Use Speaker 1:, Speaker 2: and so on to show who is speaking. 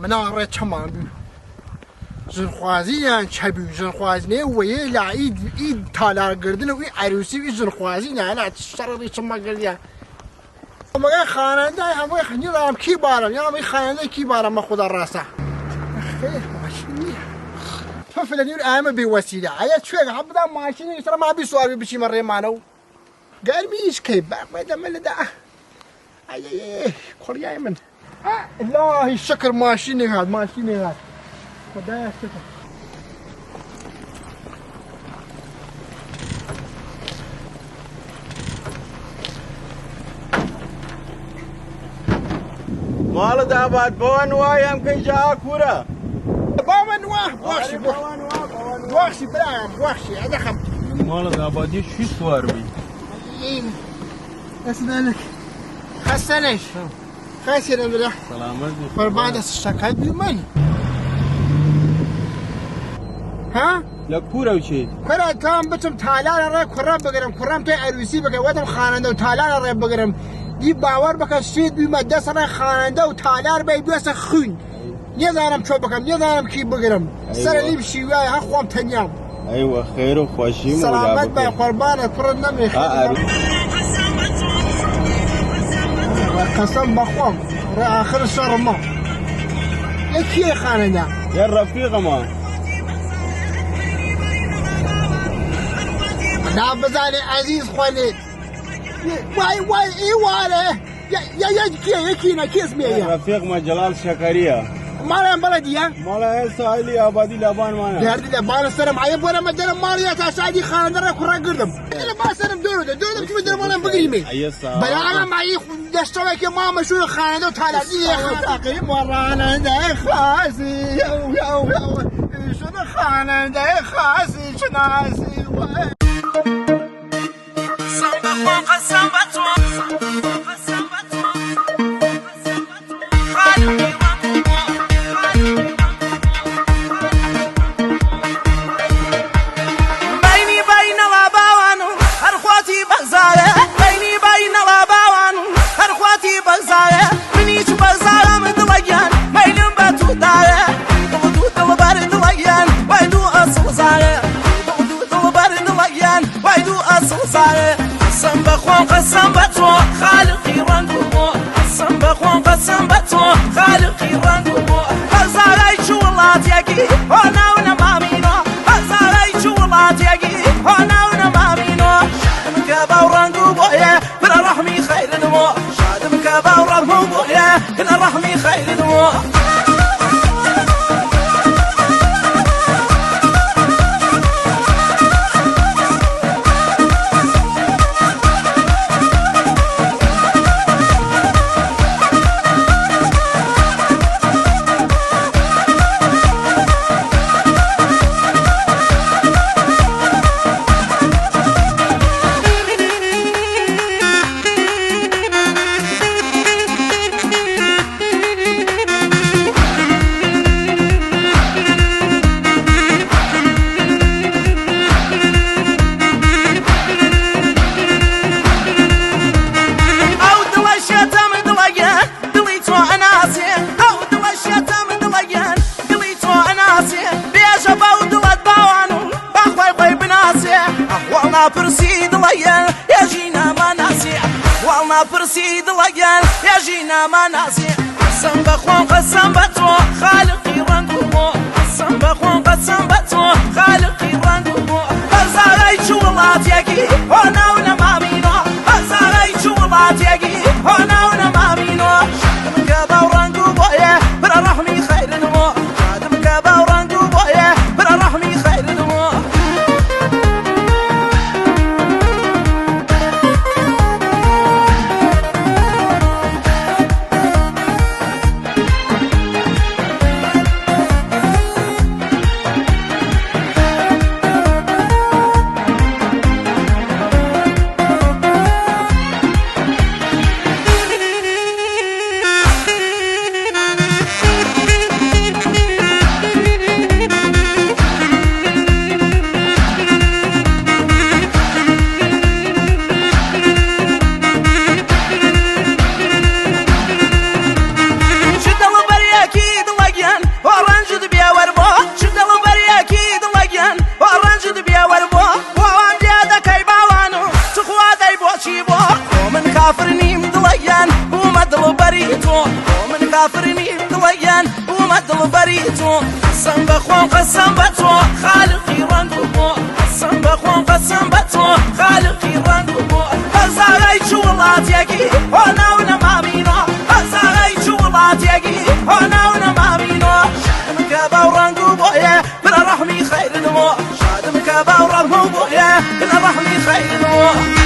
Speaker 1: مناڕێ چەمان بوو ژنخوازییان چەبوو ژنخوازنێ وەیێ لا ئی ئی تالارگردن و ئی عروسی و ئی ژنخوازی نه شەڕی چما گردیان مگە خانەندە هەمووی نظام کی بارم یا می خانەندە کی بارم بە خدا ڕاستە خیر ماشین نییە پف لە نیر ئایمە بێ وەسیلە ئەیە چێک هەبدا ماشینی سەر ما بی سواری بچیمە ڕێمانە و گەرمیش کەی باقێ دەمە لەدا ئەی کوڕیای من الهی شکر ماشینێک هات ماشینێک هات خدایا شکر.
Speaker 2: ماڵت ئاباد بەوان وایە ئەم کەی جا کورە
Speaker 1: باوەن وا باشی باشی برایم باشی ئەدەخەم
Speaker 2: ماڵت ئابادی چی سوار بی
Speaker 1: ئەسنانك خەسەنش خەسێ نەمرە
Speaker 2: سەلامەت بی
Speaker 1: قوربان دەست شەکەت بی من ها
Speaker 2: لە کورە و چیت
Speaker 1: کورە تام بچم تالارە ڕێ کوڕە بگرم کوڕم تۆی ئەروسی بکە وەدم خانەندە و تالارە ڕێ بگرم دی باوەڕ بکە شێت بیمە دەس ڕێ خانەندە و تالار بی بێسە خوین نێزانم چۆ بکەم نێزانم کی بگرم سەر لیم شیوای هە خۆم تەنیام.
Speaker 2: ئەیوە خێر و خۆشی
Speaker 1: سەلامەت بە قوربانە کوڕت نەمرێ قەسەم بەخۆم ڕێ ئاخر شەڕمە یە کێ خانەدا
Speaker 2: یە ڕەفیقەمە
Speaker 1: نا بزانێ ئەزیز خۆێ وای وای ئیوارێ یا یا کێ یەکینە کێس مێیە
Speaker 2: ڕەفیقمە جەلال شەکەریە
Speaker 1: ماڵیان بەڵەدیە
Speaker 2: ماڵە ساحلی ئابادی لابانمانە
Speaker 1: دەردی لە باڵە سەرم عەیب وەرە مەدەرم ماڵیە تا شادی خانەندە کوڕە گردم لە با سەرم دۆرە دۆرم چمە دەرمانم بگریمێ بەڵام مایی دەشتەوەکە مامە شوو خانەندە و تالادی خاتاقی وەڕانەندە خاسی شنو خانەندە خاسی شناسی
Speaker 3: قسم بە تۆ خالقی ڕەنگ و بۆ بینی بینەڵا باوان و هەر خواتی بەزارێ بینی بینەڵا باوان و هەر خواتی بەزارێ منیش بەزارم دڵەگیان مەیلم بە تو دارێ دڵ دوو دڵ بەر دڵەگیان وای دوو ئەسڵ زارێ دڵ دوو دڵ بەر دڵەگیان وای دوو ئەسڵ زارێ قەسەم بە خۆم قەسەم بە تۆ خالقی ڕەنگ و بۆ قەسەم بە خۆم قەسەم بە تۆ خالقی ڕەنگ و بۆ هەزارای چ وڵاتێکی هۆ ناو نەمامینۆ هەزارای چ وڵاتێکی هۆ ناو نەمامینۆ شادم کە باو ڕەنگ و بۆیە برا ڕەحمی خەیرنمۆ شادم کە باو ڕەنگ و بۆیە برا ڕەحمی خەیرنمۆ. ئەو دڵە شێتەم دڵەگەن دڵی تۆ ئەناسێ ئەو دڵە شێتەم دڵەگەن دڵی تۆ ئەناسێ بێژە بەو دڵت باوان و باخوای خۆی بناسێ ئەحواڵ ناپرسی دڵەگەن یەژی ناماناسێ ئەحواڵ ناپرسی دڵەگەن یەژی ناماناسێ قەسەم بە خۆم قەسەم بە تۆ خالقی ڕەنگ و بۆ قەسەم بە خۆم قەسەم بە تۆ خالقی ڕەنگ و بۆ هەزارای چ وڵاتێکی هۆ ناو نەمامینۆ هەزارای چ وڵاتێکی هۆ ناو نەمامینۆ شادم کە باو ڕەنگ و بۆیە برا ڕەحمی خەیرنمۆ شادم کە باو ڕەنگ و بۆیە برا ڕەحمی خەیرنمۆ. دڵبەری تۆ قەسەم بە خۆم قەسەم بە تۆ خالقی ڕەنگ و بۆ قەسەم بە خۆم قەسەم بە تۆ خالقی ڕەنگ و بۆ بەزارای چ وڵاتێکی هۆ ناو نەمامینۆ بەزارای چ وڵاتێکی هۆ ناو نەمامینۆ شادم کە باو ڕەنگ و بۆیە برا ڕەحمی خەیرنمۆ شادم کە باو ڕەنگ و بۆیە برا ڕەحمی خەیرنمۆ.